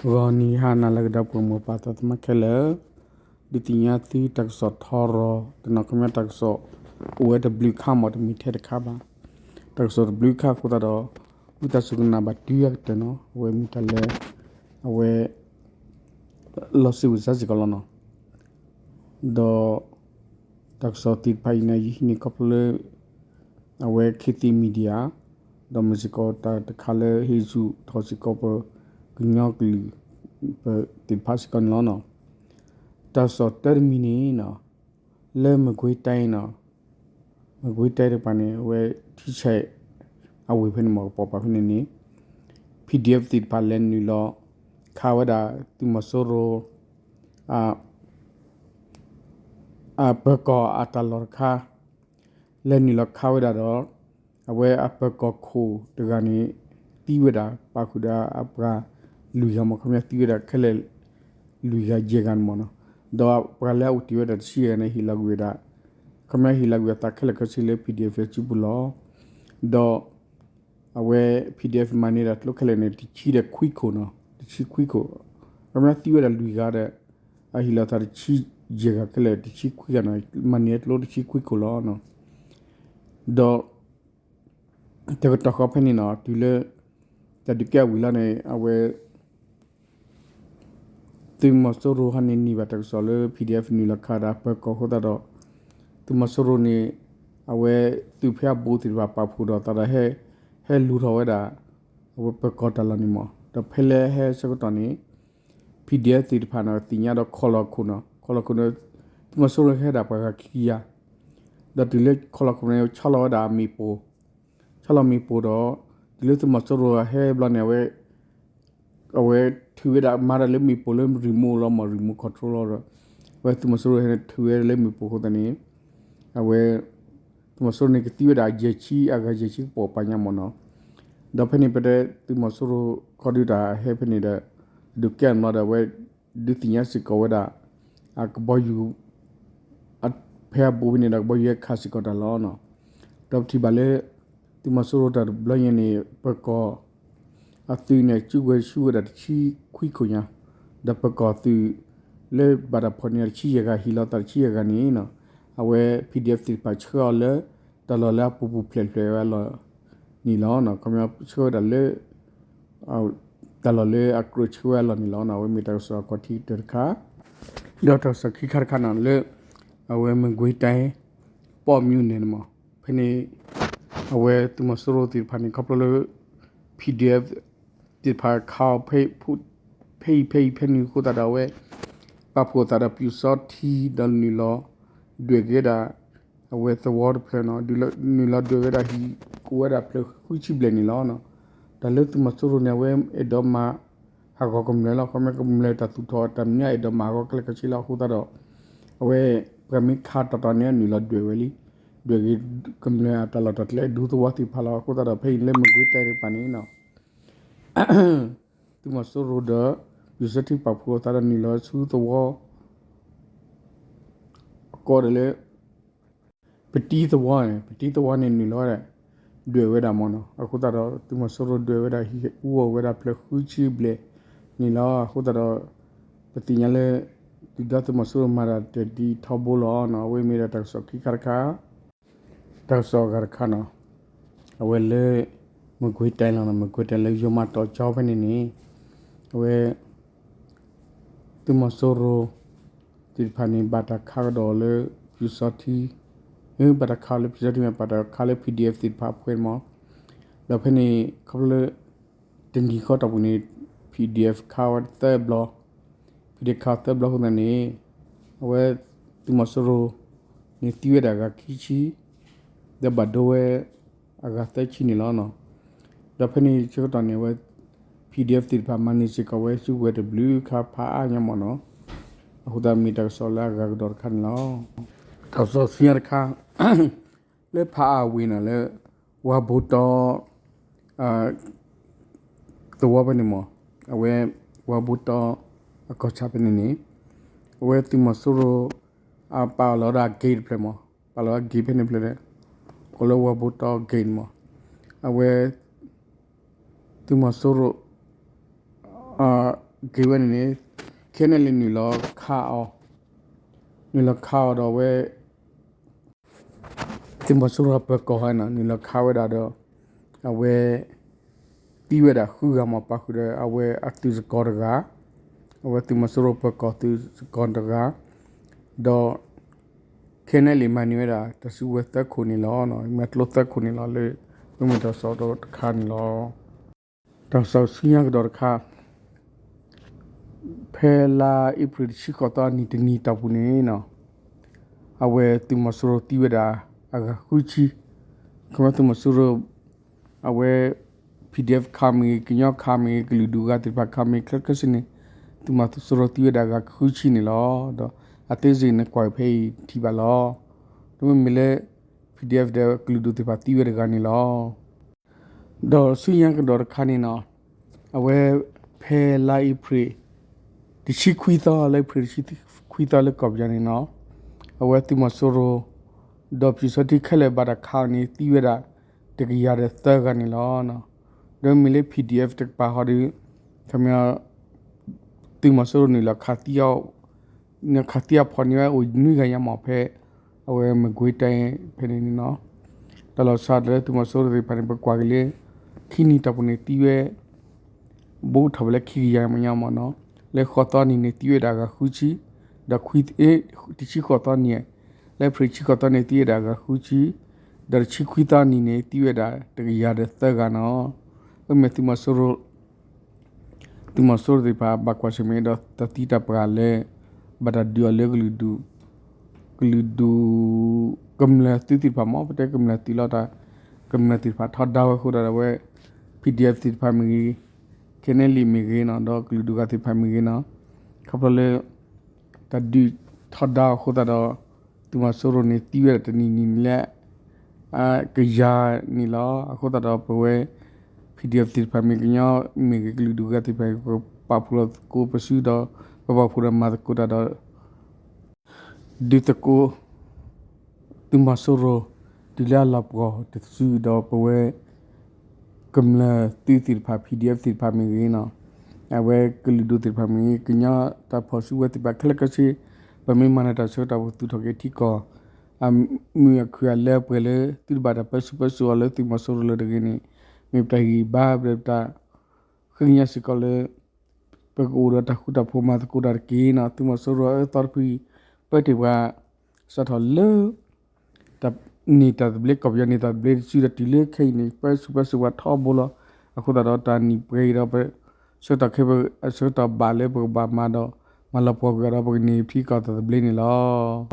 ဂီၤနံၤဟါနၤလၢအဂ့ၤ ဒီပုၢ်ဝဲၢ်မိၢ်ပၢ်သးသမါခဲလၢာ်, ဒုးသ့ၣ်ညါသုတၢ်ကစီၣ်ထီရီၤတနီၤ ခီပညီတၢ်ကစီၣ်အိၣ်ဝဲတဘျုးခါမး တမ့ၢ်ထဲတခါဘၣ်. တၢ်ကစီၣ်တဘျုးခါအဃိသတးဒီး ဝံသးစူၤကနၣ်ဘၣ်တုၤအကတၢၢ်နီၤ, အဝဲမ့ၢ်တၢ်လၢ အဝဲ လီၤစံးဝံစါစ့ၢ်ကီးလီၤနီၤ. ဒီးတၢ်ကစီၣ်သ့ၣ်တဖၣ်အံၤန့ၣ် ယဟံးန့ၢ်ခီဖျိလၢ အဝဲ ခေတ်သစ် Media ဒီးမ့ၢ်စ့ၢ်ကီးတၢ်တခါလၢဟ့ၣ်ဆူၣ်ထီၣ်စ့ၢ်ကီးပ ကညီကလုာ် ပသ့ၣ်တဖၣ်စ့ၢ်ကီးန့ၣ်လီၤနီၤ. တၢ်ကစီၣ်တၢတမံၤန့ၣ်နီၤ, လၢမကွ့ၤတိုင်းနီၤ, မကွ့ၤတိုင်းတကပၤန့ၣ် အဝဲထံဆဲး အဝ့ၢ်ဖဲန့ၣ်မ့ၢ်ကပိာ်ပာ်ဖဲန့ၣ်န့ၣ် PDF သ့ၣ်တဖၣ်လဲၤနုာ်လီၤခးဝဲဒၣ် သုးမီၤစိရိၤ အပၢၤကီၢ်အတၢ်လီၢ်တခါ လဲၤနုာ်လီၤခးဝဲဒၣ်ဒီး အဝဲအပၢၤကီၢ်ခိၣ်တဂၤန့ၣ် သံဝဲဒၣ် ပာ်ဃုာ်ဒီးအပှၤလွံၢ်ဂၤမ့ၢ် ခီပညီသံဝဲဒၣ်ခဲလၢာ် လွံၢ်ဂၤယဲၢ်ဂၤန့ၣ်မ့ၢ်နီၤ. ဒီးပှၤလၢအအိၣ်တ့ၢ်ဝဲဒၣ်တဆံယဲၢ်ဂၤန့ၣ် ဟ့ၣ်လီၤကွံာ်ဝဲဒၣ် ခီပညီဟ့ၣ်လီၤကွံာ်အသးခဲလၢာ်ခဲဆ့လၢ PDF လၢစုပူၤလီၤ. ဒီး အဝဲ PDF မၤန့ၢ်ဒၣ်ကျိခဲလၢာ်န့ၣ် တဆံဒီးခွံခိၣ်နီၤ, တဆံခွံခိၣ်, ခီပညီသံဝဲဒၣ်လွံၢ်ဂၤဒီး အဟ့ၣ်လီၤသးတဆံယဲၢ်ဂၤခဲလၢာ် တဆံခွံဂၤနီၤ, မၤန့ၢ်ကျိတဆံခွံခိၣ်လီၤ. ဒီး တကတီၢ်ဃီဖဲန့ၣ်နီၤ တုၤလၢ တၢ်ဒုးကဲအဝံၤလီၤန့ၣ် အဝဲ သုးမီၤစိရိၤဟဲန့ၣ်န့ၢ်ဘၣ်တၢ်ကစီၣ်လၢ PDF နုာ်လီၤခးဒၣ်ပၢၤကီၢ်အဃိသတးဒီး သုးမီၤစိရိၤန့ၣ် အဝဲသုးဖဲအဘူးသ့ၣ်တဖၣ်ပာ်ဖှိၣ်ဒီးသးဒီးဟဲ ဟဲလူၤထီၣ်ဝဲဒၣ် အဝဲပၢၤကီၢ်တၢ်လီၢ်န့ၣ်မ့ၢ် ဒီးဖဲလၢဟဲဆၢကတီၢ်န့ၣ် PDF သ့ၣ်တဖၣ်န့ၣ် သ့ၣ်ညါဒီးခီၣ်လီၤခိၣ်နီၤ, ခီၣ်လီၤခိၣ်န့ၣ် သုးမီၤစိရိၤဟဲဒၣ်ပှၤဂၤခံကယၤ, ဒီးတုၤလၢခီၣ်လီၤခိၣ်န့ၣ် ဆီလီၤဝဲဒၣ်အမ့ၣ်ပိၢ်, ဆီလီၤမ့ၣ်ပိၢ်ဒီး တုၤလၢသုးမီၤစိရိၤဟဲဘျီန့ၣ် အဝဲ အဝဲထုးဝဲဒၣ်မၤတၢ်လၢမ့ၣ်ပိၢ်လၢ remote လီၤမ့ၢ် remote control လီၤဒီး အဝဲသုးမီၤစိရိၤဟဲန့ၣ်ထုးဝဲလၢမ့ၣ်ပိၢ်အဃိသတးန့ၣ် အဝဲ သုးမီၤစိရိၤန့ၣ်ကသံဝဲဒၣ်ယဲၢ်ဆံ အဂၤယဲၢ်ဆံကပိာ်ပာ်ညါမ့ၢ်နီၤ. ဒီးဖဲန့ၣ်ပတဲသုးမီၤစိရိၤခီဒုးတၢ်ဟဲဖဲန့ၣ်ဒီး ဒုးကဲအီၤဘျီဒီးအဝဲ ဒုးသ့ၣ်ညါစ့ၢ်ကီးဝဲဒၣ် အကဘီယူၤ ဖဲအဘူးဖဲန့ၣ်ဒီး ကဘီယူၤဟဲခးစ့ၢ်ကီးတၢ်လီၤနီၤ. ဒီးပထံၣ်ဘၣ်လၢ သုးမီၤစိရိၤတၢ်တဘျီညါန့ၣ် ပၢၤကီၢ် အသုးန့ၣ် စုကဝဲၤဆူဝဲဒၣ်တဆံခွံခိၣ်ညါ, ဒီးပၢၤကီၢ်သုး လၢဘၣ်တၢ်ဖီၣ်န့ၢ်တဆံယဲၢ်ဂၤ ဟ့ၣ်လီၤသးတဆံယဲၢ်ဂၤန့ၣ်နီၤ အဝဲ PDF သ့ၣ်တဖၣ်ဆှၢအီၤလၢ တၢ်လီၢ်လၢအပူၤပူၤဖျဲးဖျဲးဝဲအလီၢ်န့ၣ်လီၤ. ခီပညီဆှၢဝဲဒၣ်လၢ တၢ်လီၢ်လၢအကြၢးဆှၢဝဲအလီၢ်န့ၣ်လီၤ. အဝဲမ့ၢ်တၢ်ကစီၣ်အခီၣ်ထံးတၢတခါ, ဒီးတၢ်ကစီၣ်ခံခါတခါန့ၣ်လၢ အဝဲမကွ့ၤတိုင်း ပီၣ်မၠူၣ်န့ၣ်မ့ၢ် ဖဲန့ၣ် အဝဲသုးမီၤစိရိၤသ့ၣ်တဖၣ်န့ၣ် ခီဖျိလၢ PDF သ့ၣ်တဖၣ်ခးအီၤ ဖဲအံၤဖဲအံၤဖဲနုၤအဃိသတးဒီးအဝဲ ပာ်ဖှိၣ်အသးဒီးပျူစောထီး ဒီးနုာ်လီၤဒွဲၣ်က့ၤဝဲဒၣ် အဝဲသဝီတဖျၢၣ်နီၤ, နုာ်လီၤဒွဲၣ်ဝဲဒၣ်ဟံၣ်ကိးဝဲဒၣ်ဖျၢၣ်ဃုဆံဘျဲၣ်န့ၣ်လီၤ. တၢ်လၢသုးမီၤစိရိၤန့ၣ် အဝဲအဲၣ်ဒိးမၤဟးဂီၤကမျၢၢ်လီၤ. ခီဖျိကမျၢၢ်တၢ်သူၣ်ထီၣ်တၢ်မဲာ်ညါ အဲၣ်ဒိးမၤဟးဂီၤခဲလၢာ်ခဲဆ့လီၤ. အဃိသတးဒီး အဝဲပှၤမ့ၢ်ခးတီၤတီၤန့ၣ် နုာ်လီၤဒွဲၣ်ဝဲလံ, ဒွဲၣ်က့ၤကမျၢၢ်အတၢ်လီၢ်တၢ်ကျဲ ဒူသဝီသ့ၣ်တဖၣ်လီၤ. အဃိသတးဒီး ဖဲအံၤလၢမကွ့ၤတိုင်းတကပၤန့ၣ် သုးမီၤစိရိၤဒီး ပျူစောထီးပာ်ဖှိၣ်အသးဒီးနုာ်လီၤဆူသဝီ ကိးဒီးလၢ ပတံသဝီန့ၣ် ပတံသဝီန့ၣ်နုာ်လီၤဝဲဒၣ် ဒွဲၣ်ဝဲဒၣ်မ့ၢ်နီၤ. အဃိသတးဒီး သုးမီၤစိရိၤဒွဲၣ်ဝဲဒၣ်ဟံၣ်အူအီၣ်ဝဲဒၣ်ဖျၢၣ်ဃုဆံဘျဲၣ်န့ၣ်လီၤ. အဃိသတးဒီး ပသ့ၣ်ညါလၢ ဒုၣ်ဒါသုးမီၤစိရိၤမၤတၢ်တၢ်ဒ်ထီဘိလီၤနီၤ. အဝဲမ့ၢ်ဒၣ်တၢ်ကစီၣ်ခံခါတခါ တၢ်ကစီၣ်အဂၤတခါနီၤ, အဝဲလၢ မကွ့ၤတိုင်းလီၤနီၤ, မကွ့ၤတိုင်းလၢယိၤမၤတီၣ်ကၠီဖဲန့ၣ်န့ၣ် အဝဲ သုးမီၤစိရိၤသ့ၣ်တဖၣ်န့ၣ် ဘၣ်တၢ်ခးကဒီးလၢ ပျူစောထီး, ဘၣ်တၢ်ခးလၢပျူစောထီးမ့ၢ် ဘၣ်တၢ်ခးလၢ PDF သ့ၣ်တဖၣ်အဖှဲမး, ဒီးဖဲန့ၣ် ခီဖျိလၢ တနံၤဃီတီၢ်ပူၤန့ၣ် PDF ခးဝဲသၢဘျီ, PDF ခးသၢဘျီအဃိသတးန့ၣ် အဝဲ သုးမီၤစိရိၤန့ၣ်သံဝဲဒၣ်အဂၤခံဆံ, ဒီးဘၣ်ဒိဝဲ အဂၤသၢဆံန့ၣ်လီၤ. ဒီးဖဲန့ၣ်ဆၢကတီၢ်န့ၣ် အဝဲ PDF သ့ၣ်တဖၣ်မၤန့ၢ်စ့ၢ်ကီးဝဲစုကဝဲၤတဘျုးခါဖးအါညါမ့ၢ်နီၤ. အဃိသတးမ့ၢ်တၢ်ကစီၣ်လၢအဂၤကဒီးတခါန့ၣ်လီၤ. တၢ်ကစီၣ်ဆံညါတခါ လၢဖးအါဝ့ၢ်နီၤ လၢ ဝါဘိတီ သဝီဖဲန့ၣ်မ့ၢ် အဝဲ ဝါဘိတီ အကီၢ်ဆၣ်ဖဲန့ၣ်န့ၣ် အဝဲသုးမီၤစိရိၤ ပာ်အီၤလီၤဝဲဒၣ် gate တဖျၢၣ်မ့ၢ် ပာ်လီၤဝဲ gate ဖဲန့ၣ်ဖျၢၣ်ဒီး ကိးလၢဝါဘိတီ gate မ့ၢ် အဝဲ သုးမီၤစိရိၤ အ က့ၤဝဲန့ၣ်န့ၣ် ခဲန့ၣ်လံ နုာ်လီၤခးအီၤ, နုာ်လီၤခးအီၤဒီးအဝဲ သုးမီၤစိရိၤပၢၤကီၢ်ဟဲနီၤ နုာ်လီၤခးဝဲဒၣ်ဒီး အဝဲ သံဝဲဒၣ်ဃုဂၤမး ပာ်ဃုာ်ဒီးအဝဲအသုးစကီးတဂၤ, အဝဲသုးမီၤစိရိၤပၢၤကီၢ်သုးစကီးတဂၤ, ဒီး ခဲန့ၣ်လံ မၤန့ၢ်ဝဲဒၣ် တၢ်စုကဝဲၤသၢခိၣ်န့ၣ်လီၤ. မၤကျိသၢခိၣ်န့ၣ်လီၤ လၢ မ့ၢ်တၢ်ကစီၣ်တခါန့ၣ်လီၤ. တၢ်ကစီၣ်ဆူညါကဒီးတခါ ဖဲလါအ့ဖြ့ၣ်တဆံဃိးသီနံၤတနံၤတီၢ်ပူၤန့ၣ်နီၤ, အဝဲသုးမီၤစိရိၤသံဝဲဒၣ်အဂၤဃုဆံ, ခီမီသုးမီၤစိရိၤ အဝဲ PDF ခးမ့ၢ်ဂ့ၤ ကညီခးမ့ၢ်ဂ့ၤ ကလုာ်ဒူၣ်ဂၤသ့ၣ်တဖၣ်ခးမ့ၢ်ဂ့ၤ ခဲလၢာ်ခဲဆ့န့ၣ် သုးမီၤစိရိၤသံဝဲဒၣ်အဂၤဃုဆံန့ၣ်လီၤ. ဒီးအသေးစိတ်န့ၣ် ကွၢ်ဖဲအံၤထံၣ်ဘၣ်လီၤ. ဒီးမ့မ့ၢ်လၢ PDF ဒီးကလုာ်ဒူၣ်သ့ၣ်တဖၣ်သံဝဲတဂၤန့ၣ်လီၤ. ဒီးဆူညါကဒီးတခါန့ၣ်နီၤ, အဝဲဖဲလါအ့ဖြ့ၣ် တဆံခွံသီ လါအ့ဖြ့ၣ်တဆံခွံသီလၢကီၢ်ပယီၤန့ၣ်နီၤ, အဝဲသုးမီၤစိရိၤ ဒီးပျူစောထီးခဲလၢာ်ဘၣ်တၢ်ခးအီၤန့ၣ် သံဝဲဒၣ်တကယၤဒီးသၢဂၤန့ၣ်လီၤ. ဒီးမ့ၢ်လၢ PDF တကပၤဃီဒီး ခီမီ သုးမီၤစိရိၤနုာ်လီၤခးသံအီၤ နခးသံအဖီၣ်န့ၢ်ဝဲအိၣ်နွံဂၤညါမး ဖဲအဝဲမကွ့ၤတဲဖဲန့ၣ်န့ၣ်နီၤ. တၢ်လီၤဆီဒီးလၢသုးမီၤစိရိၤသ့ၣ်တဖၣ်န့ၣ် ပကွၢ်က့ၤလၢ ခံနံၤတီၢ်ပူၤန့ၣ်သံဝဲ ဘူးထီၣ်ဝဲလၢခံကယၤညါမးနီၤ. လၢဃိးသီနံၤန့ၣ်သံဝဲဒၣ်အဂၤဃုဆံ, ဒီးခွံ တဆံဃိးသီနံၤ, လၢအ့ဖြ့ၣ်တဆံဃိးသီန့ၣ်သံဝဲဒၣ်အဂၤဃုဆံ, ဒီးတဆံခွံသီနံၤန့ၣ်သံဝဲဒၣ်တကယၤဒီးသၢဂၤနီၤ. အမ့ၢ်သုးမီၤစိရိၤ သုးမီၤစိရိၤသ့ၣ်တဖၣ် ဘၣ်ကွၢ်ဆၢၣ်မဲာ်ဒီးတၢ်သံတၢ်ပှၢ်လၢ ဘၣ်တၢ်ဒုးအီၤလၢကလုာ်ဒူၣ်, ကလုာ်ဒူၣ် ကမျၢၢ်သုးသ့ၣ်တဖၣ်မ့ၢ် ပတဲကမျၢၢ်သုးလီၤတၢ်, ကမျၢၢ်သ့ၣ်တဖၣ်ထီဒါဝဲအဃိသတးဒီးအဝဲ PDF သ့ၣ်တဖၣ်မ့ၢ်ဂ့ၤ, ခဲန့ၣ်လံမ့ၢ်ဂ့ၤနီၤ ဒီးကလုာ်ဒူၣ်ဂၤသ့ၣ်တဖၣ်မ့ၢ်ဂ့ၤနီၤ, ခီဖျိလၢ တၢ်ဒုးထီဒါအဃိသတးဒီး သုးမီၤစိရိၤန့ၣ်သံဝဲဒၣ်တနံၤနံၤန့ၣ်လၢ ကယၤန့ၣ်လီၤ. အဃိသတးဒီးပဝဲ PDF သ့ၣ်တဖၣ်မ့ၢ် ကညီမ့ၢ်ဂ့ၤ ကလုာ်ဒူၣ်ဂၤသ့ၣ်တဖၣ် ပပာ်ဖှိၣ်လီၤသကိးပစုဒီး ပပာ်ဖှိၣ်ဒီးမၤသကိးတၢ်ဒီး ဒုးသကိး သုးမီၤစိရိၤ တုၤလၢအလီၤပှီၢ်တစုဒီးပဝဲ ကမျၢၢ်သုးသ့ၣ်တဖၣ် PDF သ့ၣ်တဖၣ်မ့ၢ်ဂ့ၤနီၤ, အဝဲကလုာ်ဒူၣ်သ့ၣ်တဖၣ်မ့ၢ်ဂ့ၤ ကညီတၢ်ဖီၣ်စုကဝဲၤသ့ၣ်တဖၣ်ခဲလၢာ်ခဲဆ့ ပမ့ၢ်မၤနၢၤတၢ်ဆၢကတီၢ်ပသူၣ်ထီၣ်က့ၤထံကီၢ် အမုာ်အခုၣ်အလၢအပှဲၤလၢ သုတဘၣ်တၢ်ပၢဆူၣ်ပၢစိးအီၤလၢသုးမီၤစိရိၤလၢတဂ့ၤန့ၣ် မ့ၢ်ပတၢ်ဟ့ၣ်ဂံၢ်ဘါ ပတၢ် ဃ့ကညးစ့ၢ်ကီးလၢ ပကအိၣ်ဒီးတၢ်ဃူတၢ်ဖိးမၤသကိးတၢ်တက့ၢ်နီၤ. သုးမီၤစိရိၤအၢသီတဖု ပၢတ့ၢ်ပှၤ စးထီၣ်လၢ တၢ်န့ၢ်တၢ်သဘျ့ ကီၢ်ပယီၤန့ၢ်တၢ်သဘျ့တစုဒီးတုၤလၢခဲအံၤန့ၣ် ပၢဆူၣ်ပၢစိးပှၤထီဘိလီၤ. အဃိသတးဒီးတၢ်နံၣ်ပှဲၤအံၤဒီး ပဆၢကတီၢ်ခဲအံၤပဆၢကတီၢ်ဘၣ်လၢပကဘၣ်မၤဒီး မၤလီၤပှီၢ်ကွံာ်ဒီးပကန့ၢ်ထံကီၢ်တၢ်သဘျ့န့ၣ်လီၤ.